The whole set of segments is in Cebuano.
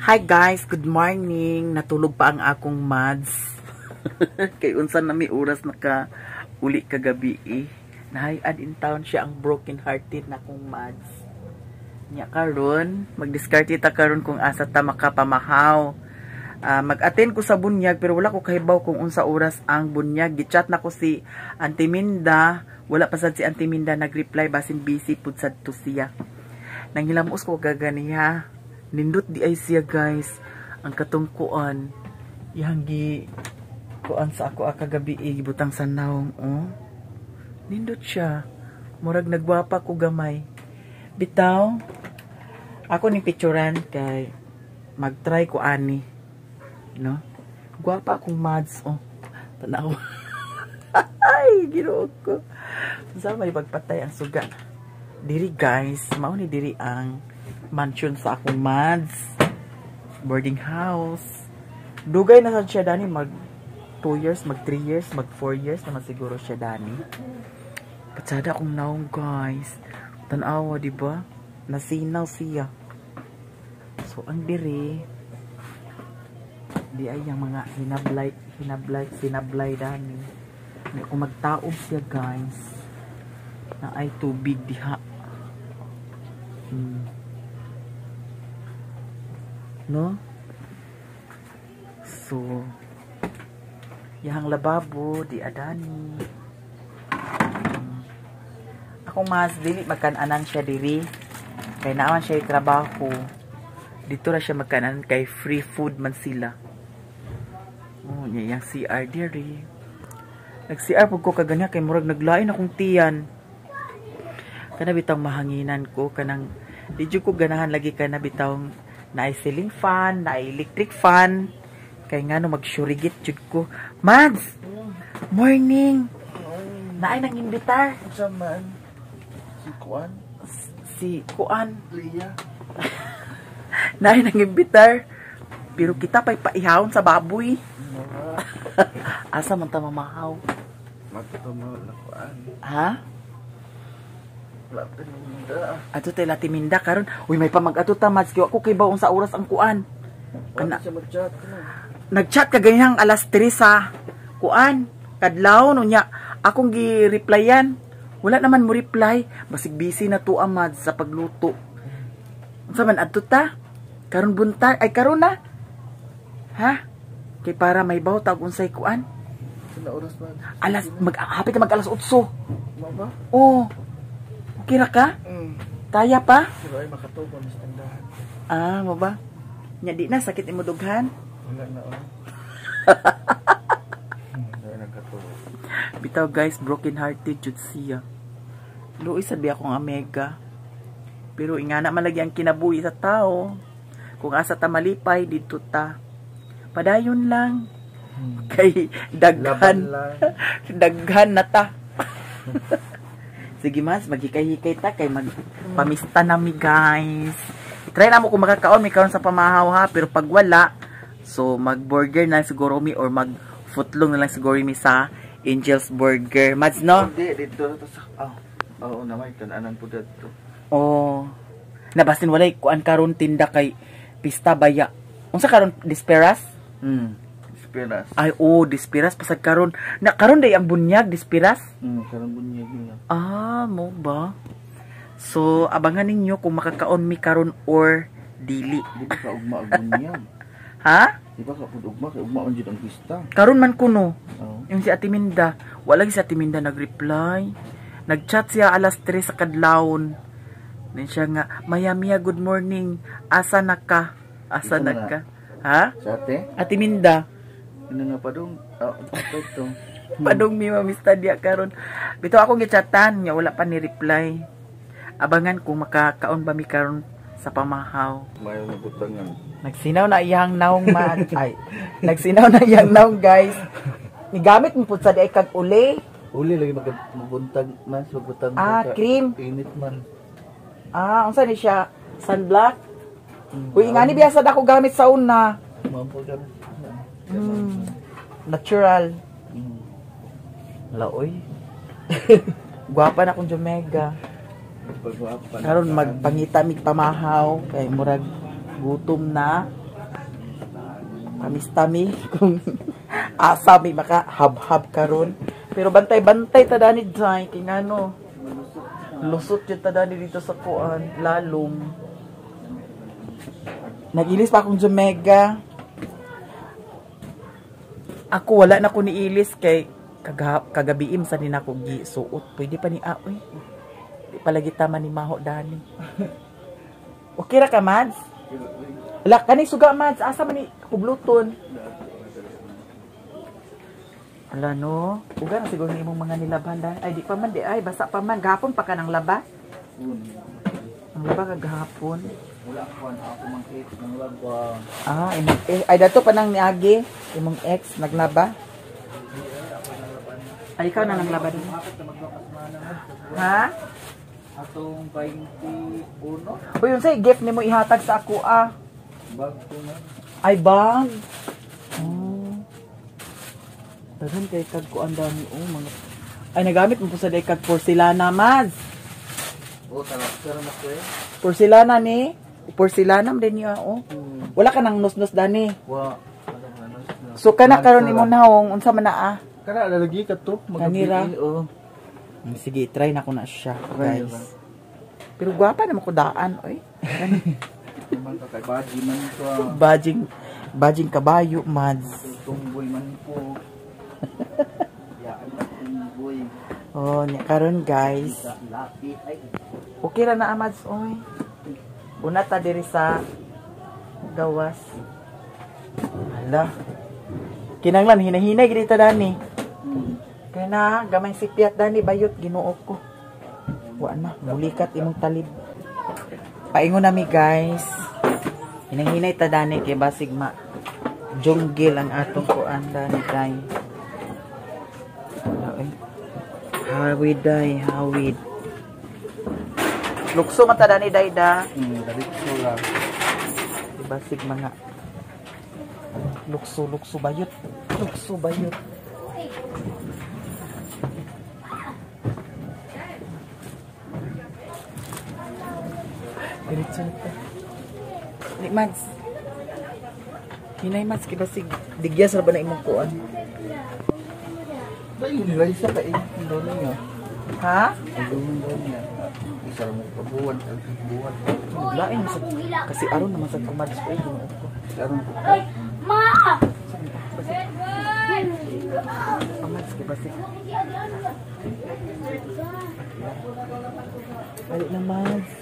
Hi guys, good morning. Natulog pa ang akong mads. Kay unsa na mi oras naka uli kagabi eh. Nahay-ad in town siya, ang broken hearted na akong mads. Nya karon, magdiskarte ta karon kung asa ta makapamahaw. Mag-attend ko sa bunyag pero wala ko kahibaw kung unsa oras ang bunyag. Gichat na ko si Auntie Minda. Wala pa sad si Auntie Minda nag-reply, basin busy pud sad to siya. Nanghilamos ko gaganiha. Nindot di ay siya, guys. Ang katungkuan. Yang gi kuan sa ako kagabi eh, gibutang sa nawong, oh. Nindot siya. Murag nagwapa ko gamay. Bitaw. Ako ni picturean kay mag-try ko ani. No? Gwapa akong mads, oh. Tanaw. Ay, Ginoo ko. Sa may pagpatay ang suga. Diri guys, mao ni diri ang mansion sa akong mads. Boarding house. Dugay na sad siya dani, mag 2 years, mag 3 years, mag 4 years naman siguro siya dani. Patsada akong naong, guys. Tanawa, di ba? Nasinaw siya. So ang diri di ay yung mga hinablay, hinablay, sinablay dani. May kung magtaob siya, guys. Na ay tubig diha. No? So, yahang lababo, di adani. Akong mas dili magkananan siya diri. Kay naaman siya trabaho. Dito ra siya magkananan kay free food man sila. Oh, niya yang CR diri. Nag-CR pud ko kaganiha kay murag naglain akong tiyan. Kana bitang mahanginan ko, kanang di jud ko ganahan lagi kana bitawng naay ceiling fan, naay electric fan. Kay ngano magsurigit jud ko. Mads! Morning! Naay nang imbitar. Unsa man? Si Kuan? Si Kuan. Lia? Naay nang imbitar. Pero kita pa'y paihawon sa baboy. Asa man ta mamahaw? Matuto na Kuan. Ha? Latiminda. Ato tay Latiminda karon. Uy, may pamag-ato ta, Mads. Kay ako kay baong sa oras ang kuan. Kana siya mag-chat no. Nag-chat ka ganyang alas 3 sa kuan. Kadlaw no nya akong gi-replyan. Wala naman mo reply. Basig busy na to, Mads, sa pagluto. Unsa man, adto ta? Karon buntag ay karon na. Ha? Kay para may baw tag unsay kuan. Sa oras man? Alas mag hapit na mag alas 8. Mao ba? Oh. Okay ra ka? Kaya pa? Pero ay makatugon sa tindahan. Ah, mo ba? Nya di na sakit imo dughan. Wala na oh. Wala nagkatuo. Bitaw guys, broken hearted jud siya. Luoy sabi akong amega. Pero ingana man lagi ang kinabuhi sa tao. Kung asa ta malipay, dito ta. Padayon lang. Kay Laban daghan lang. Daghan na ta. Sige mas, maghikay-hikay ta kay magpamista na mi, guys. I-try na mo kung makakaon mi karon sa pamahaw ha, pero pag wala, so mag-burger na siguro mi or mag footlong na lang siguro mi sa Angel's Burger. Mads, no? Hindi, dito na to sa. Oh. Oo, namay kananan po dito. Oh. Nabasin walay kuan karon tinda kay pista baya. Unsa karon, Disperas? Esperas. Ay oh, Disperas pasag karon. Na karon day ang bunyag, Disperas? Karon bunyag niya. Ah, mo ba? So, abangan ninyo kung makakaon mi karon or dili. Di ba ka ugma ang bunyag? Ha? Di ba ka pud ugma kay ugma man jud ang pista? Karon man kuno. Oo. Yung si Ate Minda, wala si Ate Minda nag-reply. Nag-chat siya alas 3 sa kadlawon. Then siya nga, "Maya Mia, good morning. Asa na ka? Asa Ito na na. ka?" Ha? Sa ate? Ate Minda, Ano nga padung? Oh, ito. Padong mi mamista diya karon. Bitaw akong gichatan, nya wala pa ni reply. Abangan kung makakaon ba mi karon sa pamahaw. Mayo na butangan. Nagsinaw na iyang naong ma ay. Nagsinaw na iyang naong, guys. Nigamit mo pud sa di ay kag uli. Uli lagi mag mabuntag mas magbutang Ah, ka. Cream. Init man. Ah, unsa ni siya? Sunblock? Uy, ingani biya sad ako gamit sa una. Mampol kami. Natural. Laoy. Gwapa na akong Jomega. Pagwapa. Karon magpangita mig pamahaw kay murag gutom na. Pamistami kung asa mi maka hab-hab karon. Pero bantay-bantay ta dani dai kay ngano. Lusot jud ta dani dito sa kuan, lalom. Nag-ilis pa akong Jamega. Ako wala na ko niilis kay kagabiim sa ni nako gisuot. Pwede pa ni oy. Di palagi tama ni Maho dani. Okay ra ka, Mads? Ala kani suga, Mads, asa man ni hubluton? Ala no, uga na siguro ni imong mga nilabhan dani. Ay di pa man di ay basa pa man gahapon pa ka nang laba. Ang laba ka gahapon. Wala ko ako mang ex nang laba. Ah, imong eh, ay dato pa nang niagi imong ex naglaba. Ay ikaw na nanglaba din. Ha? Atong 21. Uy, unsay gift nimo ihatag sa ako ah? Bag ko na. Ay bag. Oh. Daghan kay kag kuan dami oh mga. Ay nagamit mo po sa kag porcelana, Maz. Oh, talak na ko eh. Porcelana ni. Porcelana man din niya oh. Wala ka nang nus-nus dani. Wa. So kana karon imo naong unsa man naa? Kana lalagi ka to Kanira. Oh. Sige, try na ko na siya, guys. Pero gwapa naman ko daan, oy. Naman ka kay baji man ko. Bajing bajing kabayo, Mads. Tumboy man ko. Yaan tumboy. Oh, nya karon guys. Laki ay. Okay ra na Mads, oy. Una ta diri sa gawas. Hala. Kinanglan hinahinay gid ta dani. Kaya na gamay sipiat dani bayot Ginoo ko. Wa na, mulikat imong talib. Paingon nami guys. Hinahinay ta dani kay basig ma junggil ang atong kuan dani day. Hala, oy. Hawid day, hawid. Lukso man ta dani day da. Diretso lang. Basig mga lukso lukso bayot. Lukso bayot. Diretso na ta. Di Mads. Hinay Mads kay basig digyas ra ba na imong kuan? Dahil nila isa ka eh. Ang dami niya. Ha? Ang dami niya. Isa mo kabuwan, buwan. Lain sa kasi aron naman sa kumads oy Ginoo ko. Aron ko. Ay, ma! Mads kay basig. Balik na Mads.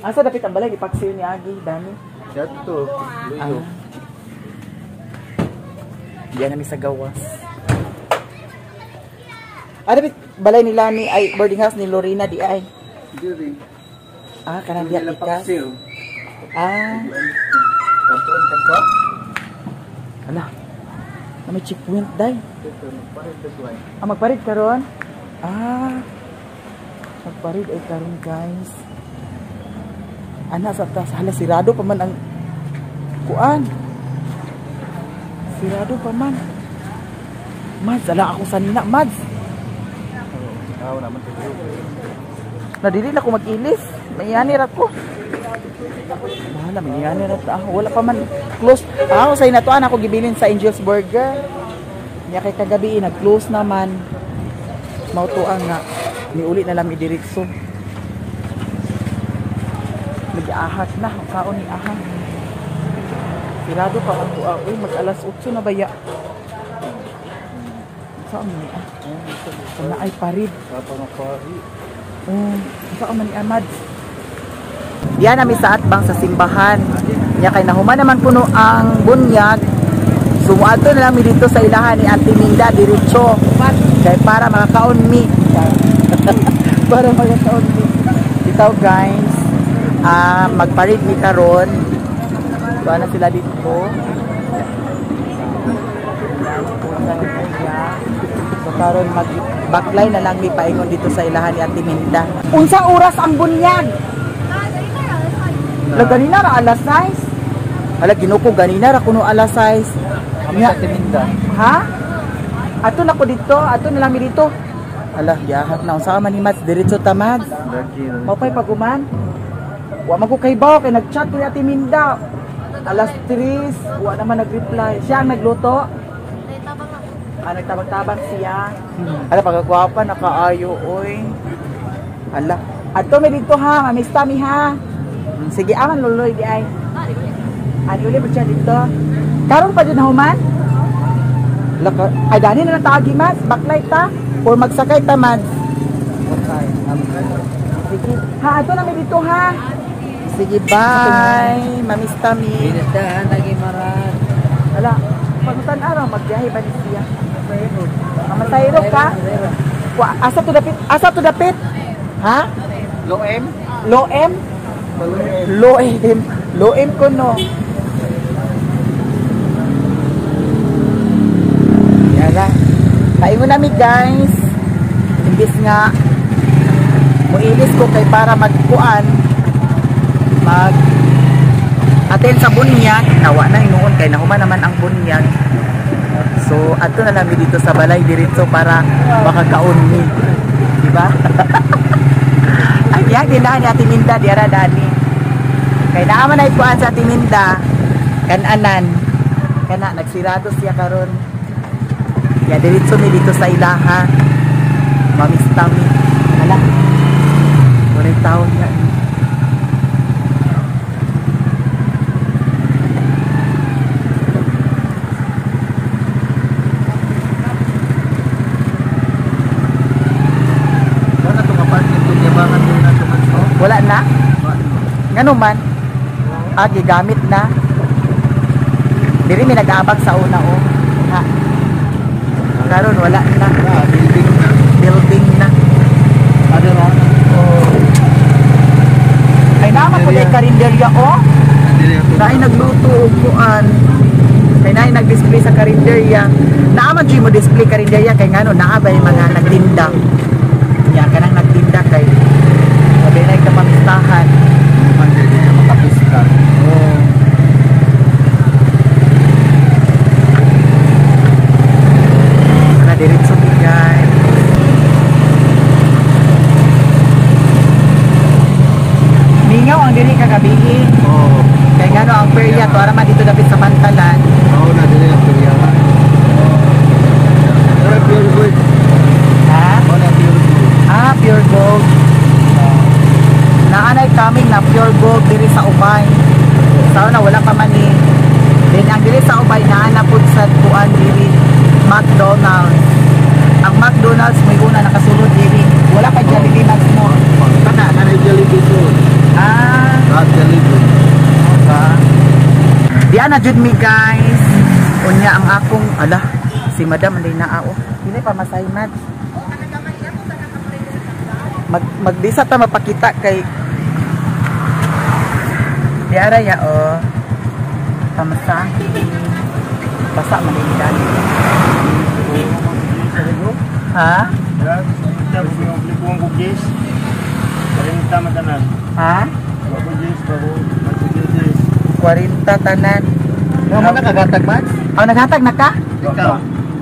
Asa dapit ang balay gipaksiw ni Agi dani. Dato, luyo. Ah. Diyan namin sa gawas. Ah, dapit balay ni Lani ay boarding house ni Lorena di ay. Diri. Ah, kanang diya pikas. Ah, Kantoon kanto. ala. Na may checkpoint day. Dito magparid dagway. Ah, magparid karon? Ah. Magparid ay karon guys. Ana sa tas hala sirado pa man ang kuan. Sirado pa man. Mads, ala ako sanina, Mads. Oo, naman dito. Nadili na ko mag-ilis. Mayani ra ko. Wala, mayani ra ta. Wala pa man close. Ah, say na to ako gibilin sa Angel's Burger. Nya kay kagabi nag-close naman. Mao to nga niuli na lang idiretso. Nag-ahak na, kaon ni ahak. Sirado pa ang tuwa. Uy, mag alas 8 na baya. Saan man ni ah? Sana ay parid. Papa mapari. Oh, saan man ni Ahmad? Diyan nami sa atbang sa simbahan. Nya kay nahuman naman kuno ang bunyag. Sumuadto na lang mi dito sa ilahan ni Auntie Minda diretso. Kay para makakaon mi. Para makakaon mi. Bitaw guys, magparid mi karon. Tuwa na sila dito. So karon mag baklay na lang mi paingon dito sa ilahan ni Auntie Minda. Unsa oras ang bunyag? Ala ganina ra alas 6. Ala Ginoo ko ganina ra kuno alas 6. Kami sa Timinda. Ha? Ato na ko dito, ato na lang mi dito. Ala, giahat na unsa man ni Mads diretso ta Mads. Lagi. Mao pay paguman. Wa man ko kay baw kay nag-chat ko ni Ate Minda. Alas 3, wa naman nag-reply. Siya ang nagluto? Ah, nagtabang-tabang siya. Ala, pagkagwapa, nakaayo, oy. Ala. Adto mi dito ha, mamista mi ha. Sige, aman luloy di ay. Ani uli ba siya dito? Karon pa dyan na human? Laka, ay, dani na lang taagi, Mads. Backlight ta. Or magsakay ta, Mads. Okay. Sige. Ha, adto na mi dito ha. Sige, bye. Mamista mi. Binasdahan lagi maran. Ala, pagmutan araw, magbiyahe ba ni siya? Mamasayro ka? Asa to dapit? Asa to dapit? Ha? Loem? Loem? Loem. Loem ko no. Yala. Paingon nami guys. Imbis nga muilis ko kay para magkuan mag attend sa bunyag, nawa na hinuon kay nahuman naman ang bunyag. So adto na lang mi dito sa balay diretso para makakaon mi. Di ba? Ay, diya tindahan ni Ate Minda, diara dani. Kay naa man ay kuan sa Ate Minda, kananan. Kana nagsirado siya karon. Ya diretso mi dito sa ilaha. Mamista mi. Hala. Walay taon nga. Wala to ka-parking kung yabangan din na tuman so. Wala na? Ngano man? Ah, gigamit na. Diri mi nag-aabang sa una oh. Ha. Karon wala na. Ah, building na. Building na. Ano ra? Oh. Ay naman ko dahil karinderya oh. Naay nagluto og kuan. Kay naay nag-display sa karinderya. Naa man jud mo display karinderya kay ngano naa bay mga nagtinda. Nya kanang nagtinda kay sabi na kapamistahan. Man dili ka makapista. Oh. Na diretso mi guys. Mingaw ang diri kagabi. Oo. Kay ngano ang perya to ara man dito dapit sa Pantalan. Oo na dili ang perya. Pero pure gold. Ha? Wala pure gold. Ah, pure gold. Naanay coming na pure gold diri sa Ubay. Sa una wala pa man eh. Then ang diri sa Ubay naa na pud sa kuan diri McDonald's. Ang McDonald's may una nakasulod diri. Wala pa Jollibee Max mo. Kana na Jollibee to. Ah, Ah, Jollibee. ba? Diyan na jud mi guys. Unya ang akong ala si Madam anday naa oh. Dili pa masay mad. Magdisa ta mapakita kay Diara ya oh. Pamasahe. Basa man din dali. Ha? Ha? 40 tanan. Nga man nakagatag man? Oh, naghatag na ka? Ikaw.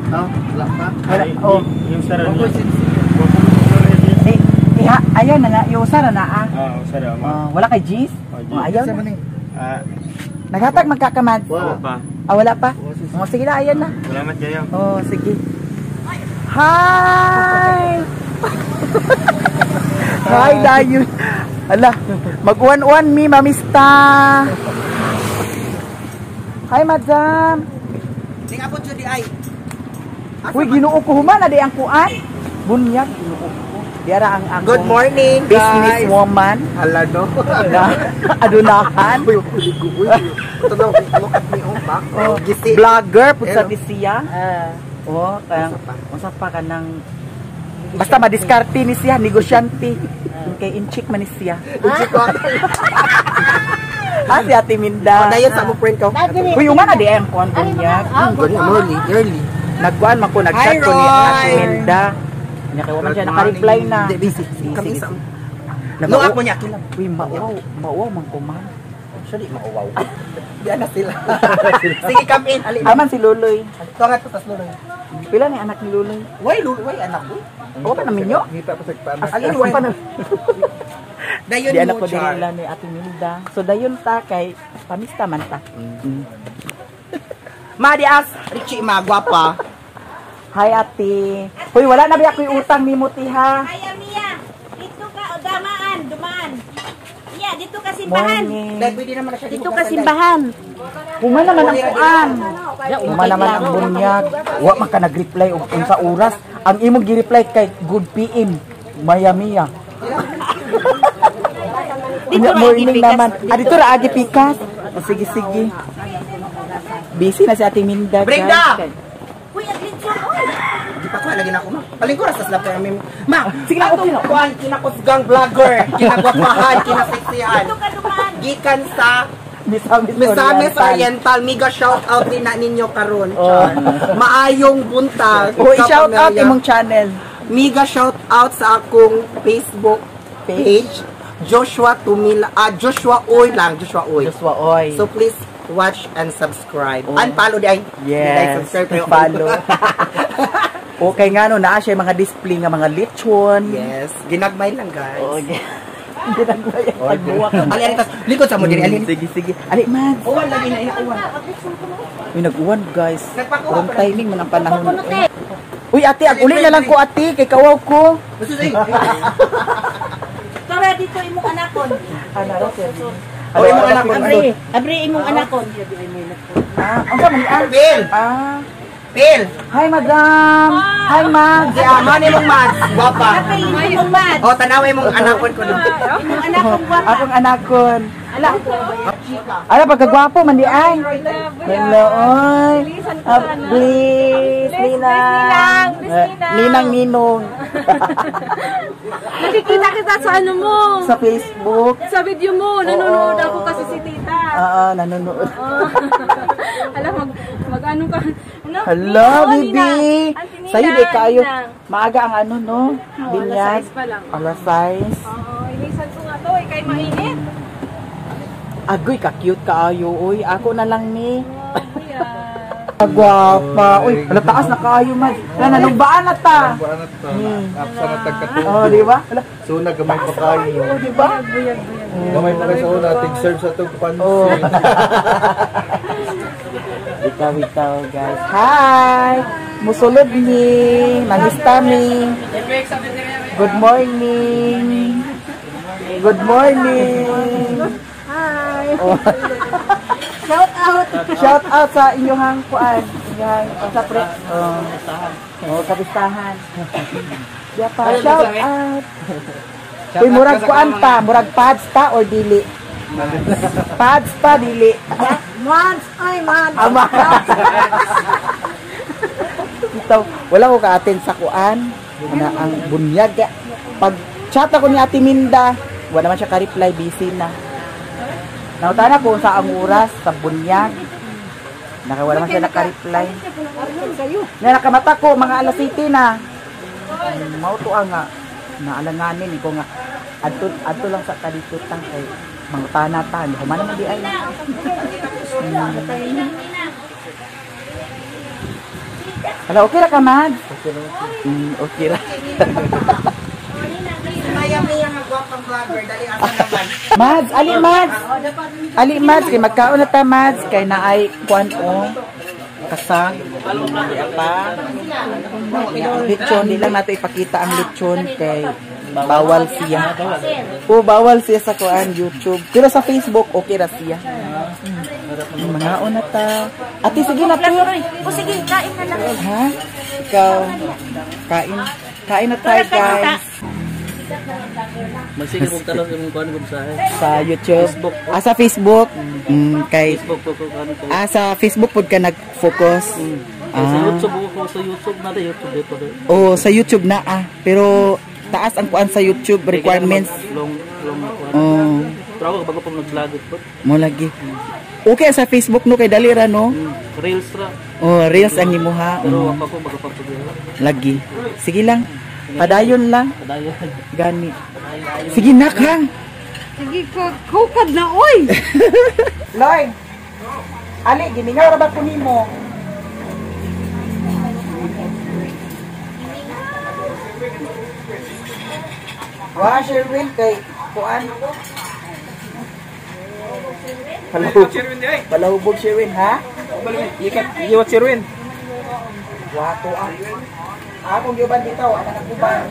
Oh, wala pa. Wala. Oh. Yung sara Ako niya. Eh, iha, ayaw na na, yung usa na na ah. Ah, usara ma. Oh, wala kay G's? Oh, G's. Oh, ayaw Sa na. man eh. Ah, Naghatag magkakamad. wala pa. Ah, wala pa? Oh, sige na, ayan na. Salamat kayo. Oh, sige. Hi! Hi, Dayon. Ala, mag-uwan-uwan mi, mamista. Hi, madam. Ning ako jud ay. Uy, ginoo ko human na di ang kuan. Bunyag, ginoo ko. Diara ang akong Good morning, guys. businesswoman Hala no. na adunahan. Uy, uy, uy. Tanaw, look at me oh, back. Oh, gisi. Vlogger pud sa Pero- siya. Ah. Oh, kaya Unsa pa? unsa pa kanang basta madiskarte ni siya, negosyante. Kay inchik man ni siya. Inchik ko. Ah, si Ate Minda. Oh, dayon sa mo friend ko. Uy, uma na di ay ang kuan bunyag. Gani early, early. Nagkuan man ko, nag-chat Hi, ko ni Ate Roy. Minda. Nya kay wa man siya naka-reply na. Hindi busy. Busy, Kami busy. sa. Look mo niya kilam. Uy, mauaw, mauaw man ko man. Siya di mauwaw. Di na sila. Sige, come in. Ali. Aman si Luloy. Tungat ko tas Luloy. Pila ni anak ni Luloy? Way Luloy, way anak ko. O pa namin nyo? Ngita pa sa panak. Alin way. Pa na. Dayon Di anak mo, ko Char. din ni Ate Milda. So dayon ta kay pamista man ta. Ma di as Richie ma gwapa. Hi ate. Hoy, wala na ba ako'y utang nimo ti ha? Kaya Mia, dito ka o damaan, dumaan. Mia, dito ka simbahan. Morning. Dahil pwede naman na siya Dito ka simbahan. Uma naman ang kuan. Uma naman ang bunyag. Wa man ka nag-reply og unsa oras. Ang imong gi-reply kay good PM. Maya Mia. Dito Unya, ra morning agi pikas. naman. Ah, dito ra agi pikas. O, sige, sige. Busy na si Ate Minda, guys. Brenda! Uy, ang litson, oy. Di pa ko lagi na ako ma. Palingko ra sa slap kay Ma, Sige na, okay na. Kuan kinakusgang vlogger, kinagwapahan, kinaseksihan. Dito ka dumaan. Gikan sa Misamis, Misamis Oriental. Oriental, mega shout out din na ninyo karon. Oh. Char. Maayong buntag. O, i-shout out kapamilya. imong channel. Mega shout out sa akong Facebook page, Joshua Tumila, Joshua Oy lang, Joshua Oy. Joshua Oy. So please watch and subscribe. Oh. Unfollow di ay. Yes, Subscribe kayo. follow. Okay nga no, naa siya mga display nga mga lechon. Yes, ginagmay lang guys. Okay. Ginagmay ang pagbuwak. Ali ali tas likod sa mo diri ali. Sige, sige. Ali, Mads. Uwan lagi na ina uwan. Uy, nag-uwan guys. Nagpakuha Wrong pa lang. timing man ang panahon. Uy, ate, ag uli na lang ko ate, kay kawaw ko. Basta ay. Tara dito imong anakon. Oh, imong anak ko. Abri, abri imong anakon. Ah, ang sa man ah. Phil, Ah. Phil. Hi, madam. Hi, Mads. Si ama ni mong Mads, gwapa. Abri imong mad. Oh, tanaway mong anakon ko dun. Imong anakon gwapa. Akong anakon. Ala. Ala pagkagwapo man di ay. Hello, oy. Please, Ninang. Ninang Ninong. Nakikita kita sa ano mo. Sa Facebook. Sa video mo, nanonood Oo. ako kasi si tita. Oo, nanonood. Oo. Alam, mag ano ka. Ano? Hello, Oo, baby. Ninang. Auntie Ninang, Sa'yo di kayo. Ninang. Maaga ang ano, no? Oo, Binyag. alas 6 pa lang. Alas 6. Oo, inisan ko nga to eh, kay mainit. Agoy, ka-cute kaayo, oy. Ako na lang ni. Oh, kuya. Gwapa. Uy, ala taas na kaayo man. Wala, nalumbaan na ta. Buwan na to. Apsa na tagkatuo. Oh, di ba? Wala, So na gamay pa kayo. oh, di ba? Gamay pa kayo sa una tig serve sa tong Oh. pansit. Ikaw, ikaw, guys. Hi! Musulod ni, nangista mi. Good morning. Good morning. Hi. Oh. Shout out. Shout out sa inyong kuan, inyong sa pre. Oh, oh kapistahan. Ya pa, shout out. Uy, murag kuan pa, murag pads ta or dili? Pads pa dili. Mans, ay man. Ama. Ito, wala ko ka-attend sa kuan. Una ang bunyag. Kaya, pag chat ako ni Ate Minda, wala man siya ka-reply, busy na. Nautana ko sa ang oras sa bunyag. Naka, wala man siya naka-reply. Na nakamata ko mga alas 7 na. Mao to nga naalanganin ko nga adto adto lang sa kadito tang kay mga panata human naman di ay. Hala, okay ra ka, Mads? Okay ra. Maya Mia nga gwapang vlogger, dali asa naman. Mads, ali Mads. Ali Mads, kay magkaon na ta Mads kay naay kuan o kasang. Di pa. Ang lechon, di lang nato ipakita ang lechon kay bawal siya. O bawal siya sa kuan YouTube. Pero sa Facebook okay ra siya. Mga na ta. Ate, sige na po. O sige, kain na lang. Ha? Ikaw, kain. Kain na tayo, guys. Magsige kong tanong yung kuan kung sa Sa YouTube. Facebook. Ah, sa Facebook. Kay, Facebook ko kuan ko. ah, sa Facebook pod ka nag-focus. Sa Ah. YouTube ko sa YouTube na YouTube dito. Oh, sa YouTube na ah. Pero taas ang kuan sa YouTube requirements. Long long na kuan. Oh, Pero ako bago pa mag-vlog po. mo lagi. Okay sa Facebook no kay dali ra no. Reels ra. Oh, reels ang imuha. Pero Mm, ako bago pa pag lagi. Sige lang. Padayon lang. Padayon. Gani. Sige na kang. Sige ka, kukad na oy. Loy. Ali, gimingaw ra ba ko nimo? Wa Sherwin kay kuan. Palahubog Sherwin ha? Iwat Sherwin. Wa to ah. Akong giuban dito, ana na kuban.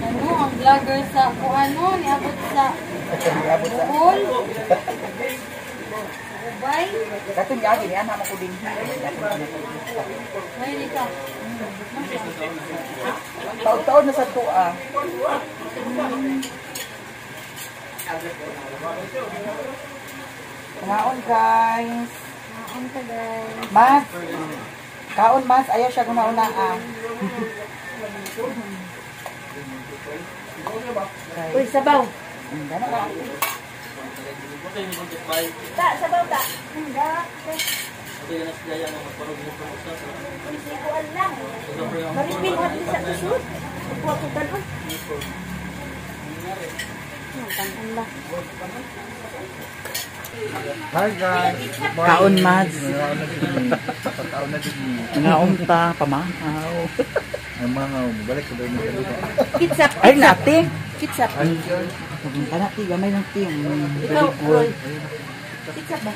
Ano ang vlogger sa kung ano niabot sa Bohol. Ubay. Katong gagi ni ana mo ko dinhi. Ay, ka. Taon-taon na sa tuwa. Kaon guys. Kaon ka guys. Mas. Kaon mas ayaw siya guna-una ah. Uy, sabaw. Gana ka. Ta, sabaw ta. Uy, sikuan lang. Maripin hapli sa kusod. Kuha ko tanon. Hi guys. Good morning. Kaon, Mads. Pagkaon na din. Ngaon ta pamahaw. Ang mga balik sa doon sa lupa. Kitsap. Ay nate. Kitsap. Kana ti gamay lang ti. Ikaw, Roy. Kitsap ba?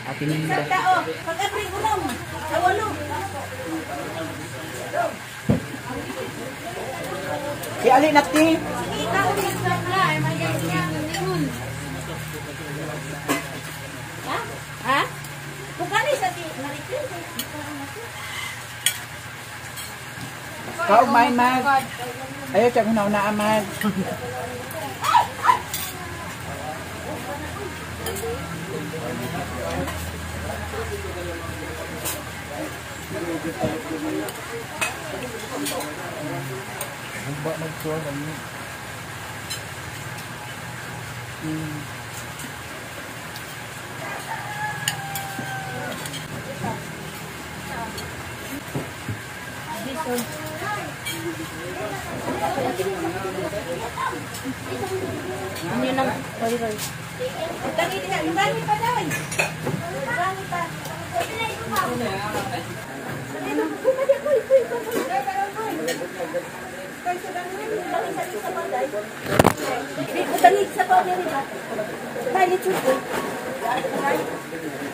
Ate Ninda. Kitsap ta, oh. Pag-abri unom. Sa walo. Si Ali na ti. Sige, ikaw. Kitsap la, ay magay niya ningon. Ha? Ha? Kung kani sa ti Maripin. Kaon may mag. Ayaw siya guna-una amag. Bumba magsuwan ang Ano nang Roy Roy. Tangi diha, tangi pa dai. Tangi pa.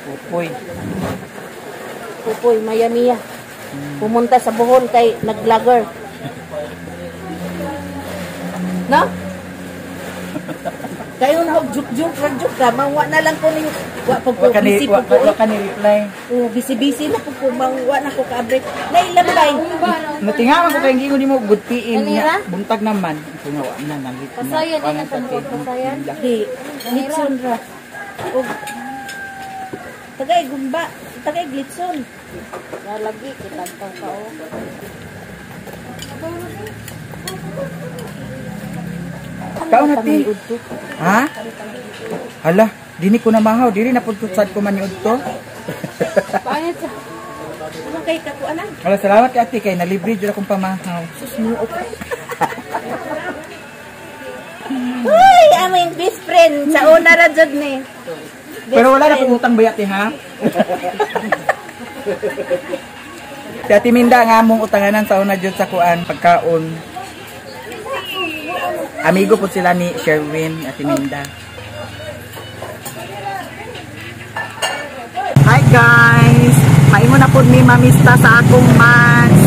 Pupoy. Pupoy, Miami. Pumunta sa Bohol kay nag-vlogger. No? Kayo na og juk-juk juk ka, mangwa na lang ko ning wa pag ko busy po ko. Wa ka ni reply. Oh, busy-busy na po ko, mangwa na ko ka-break. Nailambay. Natingaman ko kay gingon nimo good PM Kanira? niya. Buntag naman. Ito nga wa na nalit na. Pasayan Wa din na ang sa tanuwag, pasayan. Di, litson ra. Og tagay gumba, tagay glitson. Lalagi kita ka oh. Kaon na ti. Ha? Hala, dini ko na mahaw, dili na pud sad ko maniud to. Pangit sa Ano kay kakuanan? Wala, salamat kay ate kay nalibre jud akong pamahaw. Sus mo okay. Uy, aming best friend sa una ra jud ni. Best Pero wala na friend. pong utang bayat eh, ha? Si Ate Minda nga among utanganan sa una jud sa kuan pagkaon. Amigo po sila ni Sherwin, Ate Minda. Hi guys! Maingon na po ni Mamista sa akong mans.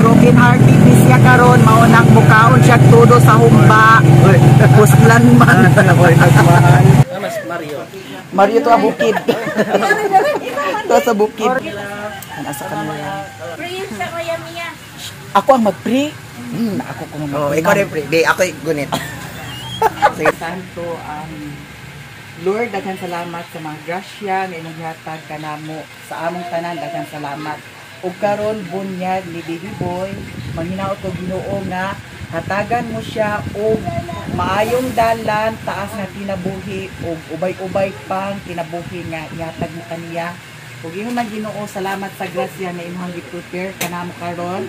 Broken hearted ni siya karon, mao nang mukaon siya todo sa humba. Puslan man. Mas Mario. Mario to a bukid. To sa bukid. Ang asa kanila. Pray sa Kuya Mia. Ako ang mag-pray. Ako ko mag-pray. Oh, ikaw rin, pre. Di, ako gunit. Santo, Lord, daghan salamat sa mga grasya nga imong gihatag kanamo sa among tanan, daghan salamat. Ug karon bunyag ni Baby Boy, manghinaot ko Ginoo nga hatagan mo siya og maayong dalan, taas nga kinabuhi ug ubay-ubay pang kinabuhi nga ihatag mo kaniya. Ug ingon man Ginoo, salamat sa grasya na imong gi-prepare kanamo karon.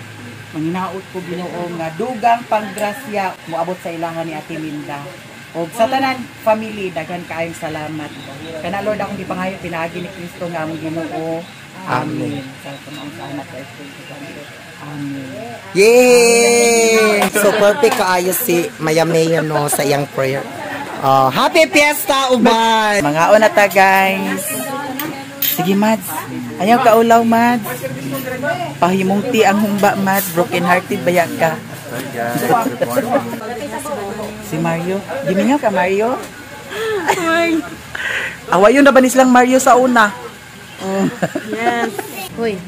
Manginaot ko Ginoo nga dugang panggrasya moabot sa ilahan ni Ate Minda. Og sa tanan family, daghan kaayong salamat. Kana Lord akong gipangayo pinaagi ni Kristo nga among Ginoo. Amen. Sa kamaong sa Anak sa Espiritu Santo. Amen. Yay! So perfect kaayo si Maya Maya no sa iyang prayer. Oh, happy Fiesta uban. Mga na ta guys. Sige Mads. Ayaw ka ulaw Mads. Pahimungti ang humba Mads. Broken hearted baya ka. Hi guys, good morning. Si Mario. Gimingaw ka Mario? Awayon na ba ni silang Mario sa una? Yes. Hoy.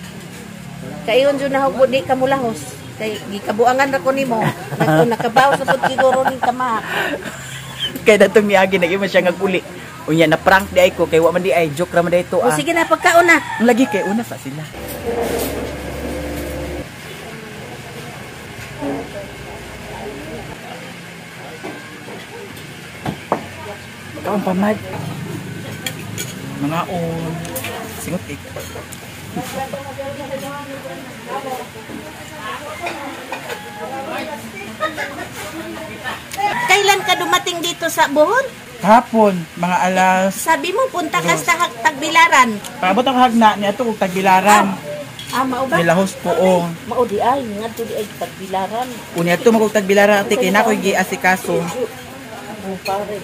Kayon jud na hugbo di ka mulahos. Kay gikabuangan ra ko nimo. Nakabaw sa pud siguro ning tama. Kay datong niagi nag siya nga uli. Unya na prank di ay ko kay wa man di ay joke ra man di ito O ah. sige na pagkaon na. Lagi kay una sa sila. Kaon pa mad. Mga on. Singot eh. Kailan ka dumating dito sa Bohol? Kahapon, mga alas. Sabi mo punta ka sa Tagbilaran. Paabot ang hagna ni ato og Tagbilaran. Ah, mao ba? Nilahos po o. Mao di ay ngadto di ay Tagbilaran. Unya ato magog Tagbilaran ate kay nakoy giasikaso. Oh, pare.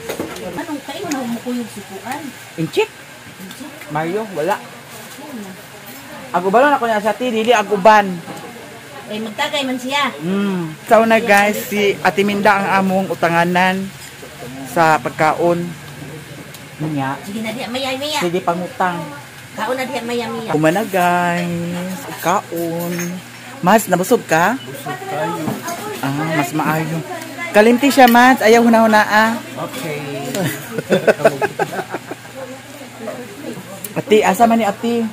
Anong kayo na humukuyog si Kuan? Inchik. Mario, wala. Ang uban ako niya sa ati, dili ang uban. Eh magtagay man siya. So na guys, si Ate Minda ang among utanganan sa pagkaon. Niya. Sige na diha maya maya. Sige pangutang. Kaon na diha maya maya. Kumana guys, kaon. Mas, nabusog ka? Busog tayo. Ah, mas maayo. Kalimti siya, Mads. Ayaw huna-huna ah. Okay. Ati, asa man ni Ati?